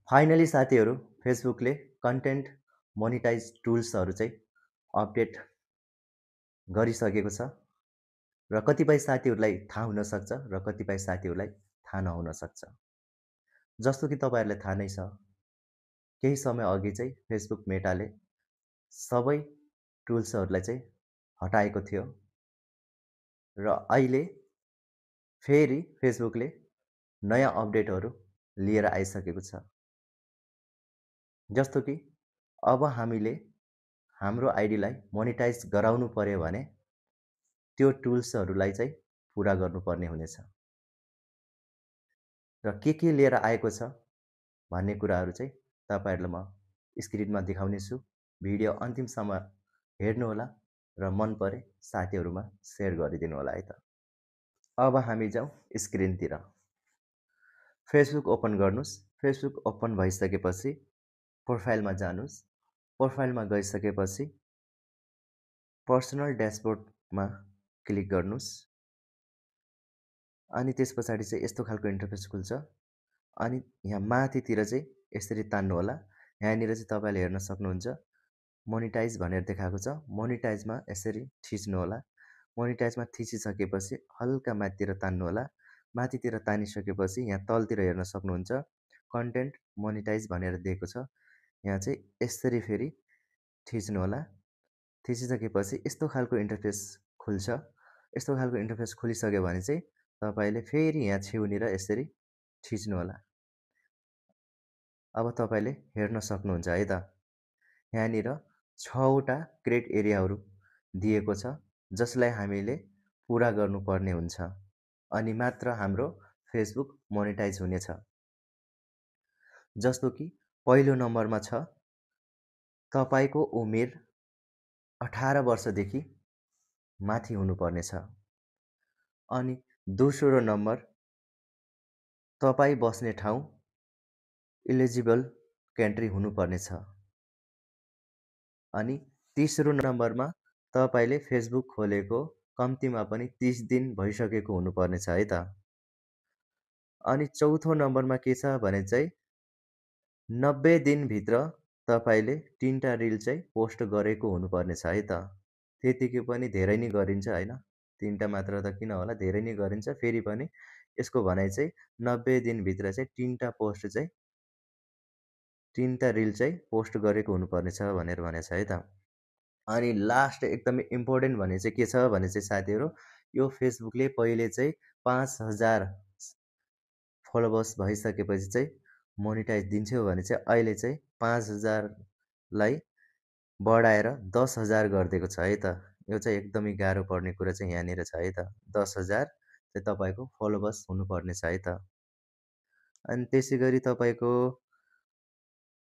Finally साथीहरू फेसबुकले content monetise टुल्सहरू चाहिँ update गरिसकेको छ र कतिपय साथीहरूलाई थाहा हुन सक्छ र कतिपय साथीहरूलाई थाहा नहुन सक्छ। जस्तो कि तपाईँहरूलाई थाहा नै छ, केही समय अघि चाहिँ फेसबुक मेटाले सबै टुल्सहरूलाई चाहिँ हटाएको थियो र अहिले फेरि फेसबुकले नयाँ अपडेटहरू लिएर आइसकेको छ। जस्तो कि अब हामीले हाम्रो आइडीलाई मोनिटाइज गराउनु पर्यो भने त्यो टुल्सहरूलाई चाहिँ पुरा गर्नुपर्ने हुनेछ र के लिएर आएको छ भन्ने कुराहरू चाहिँ तपाईँहरूलाई म स्क्रिनमा देखाउनेछु। भिडियो अन्तिमसम्म हेर्नुहोला र मन परे साथीहरूमा सेयर गरिदिनु होला है त। अब हामी जाउँ स्क्रिनतिर। फेसबुक ओपन गर्नुस्। फेसबुक ओपन भइसकेपछि प्रोफाइलमा जानुस्। प्रोफाइलमा गइसकेपछि पर्सनल ड्यासबोर्डमा क्लिक गर्नुस्। अनि त्यस पछाडि चाहिँ यस्तो खालको इन्टरफेस खुल्छ। अनि यहाँ माथितिर चाहिँ यसरी तान्नु होला। यहाँनिर चाहिँ तपाईँले हेर्न सक्नुहुन्छ मोनिटाइज भनेर देखाएको छ। मोनिटाइजमा यसरी थिच्नु होला। मोनिटाइजमा थिचिसकेपछि हल्का माथितिर तान्नु होला। माथितिर तानिसकेपछि यहाँ तलतिर हेर्न सक्नुहुन्छ कन्टेन्ट मोनिटाइज भनेर दिएको छ। यहाँ चाहिँ यसरी फेरि थिच्नु होला। थिचिसकेपछि यस्तो खालको इन्टरफेस खुल्छ। यस्तो खालको इन्टरफेस खुलिसक्यो भने चाहिँ तपाईँले फेरि यहाँ छेउनिर यसरी थिच्नु होला। अब तपाईँले हेर्न सक्नुहुन्छ है त। यहाँनिर 6वटा क्रिएट एरियाहरू दिएको छ जसलाई हामीले पुरा गर्नुपर्ने हुन्छ अनि मात्र हाम्रो फेसबुक मोनिटाइज हुनेछ। जस्तो कि पहिलो नम्बरमा छ तपाईको उमेर 18 वर्षदेखि माथि हुनुपर्नेछ। अनि दोस्रो नम्बर तपाईँ बस्ने ठाउँ इलिजिबल कन्ट्री हुनुपर्नेछ। अनि तेस्रो नम्बरमा तपाईले फेसबुक खोलेको कम्तीमा पनि 30 दिन भइसकेको हुनुपर्नेछ है त। अनि चौथो नम्बरमा के छ भने चाहिँ 90 दिनभित्र तपाईले 3टा रिल चाहिँ पोस्ट गरेको हुनुपर्नेछ है त। त्यतिकै पनि धेरै नै गरिन्छ हैन। 3टा मात्र त किन होला, धेरै नै गरिन्छ। फेरि पनि यसको भनाइ चाहिँ 90 दिनभित्र चाहिँ 3टा पोस्ट चाहिँ 3टा रिल चाहिँ पोस्ट गरेको हुनुपर्नेछ भनेर भनेछ है त। अनि लास्ट एकदमै इम्पोर्टेन्ट भने चाहिँ के छ भने चाहिँ साथीहरू यो फेसबुकले पहिले चाहिँ 5000 फलोवर्स भइसकेपछि चाहिँ मोनिटाइज दिन्थ्यो भने चाहिँ अहिले चाहिँ 5000 लाई बढाएर 10000 गरिदिएको छ है त। यो चाहिँ एकदमै गाह्रो पर्ने कुरा चाहिँ यहाँनिर छ है त। 10000 चाहिँ तपाईको फलोवर्स हुनुपर्नेछ है त। अनि त्यसैगरी तपाईको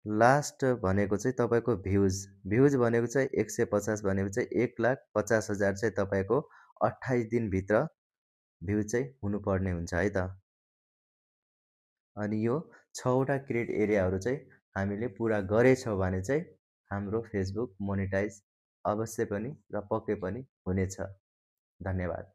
लास्ट भनेको चाहिँ तपाईको भ्युज भनेको चाहिँ 150 भनेको चाहिँ 1,50,000 चाहिँ तपाईको 28 दिनभित्र भ्यू चाहिँ हुनुपर्ने हुन्छ है त। अनि यो 6वटा क्रिएट एरियाहरू चाहिँ हामीले पुरा गरेछौँ भने चाहिँ हाम्रो फेसबुक मोनिटाइज अवश्य पनि र पक्कै पनि हुनेछ। धन्यवाद।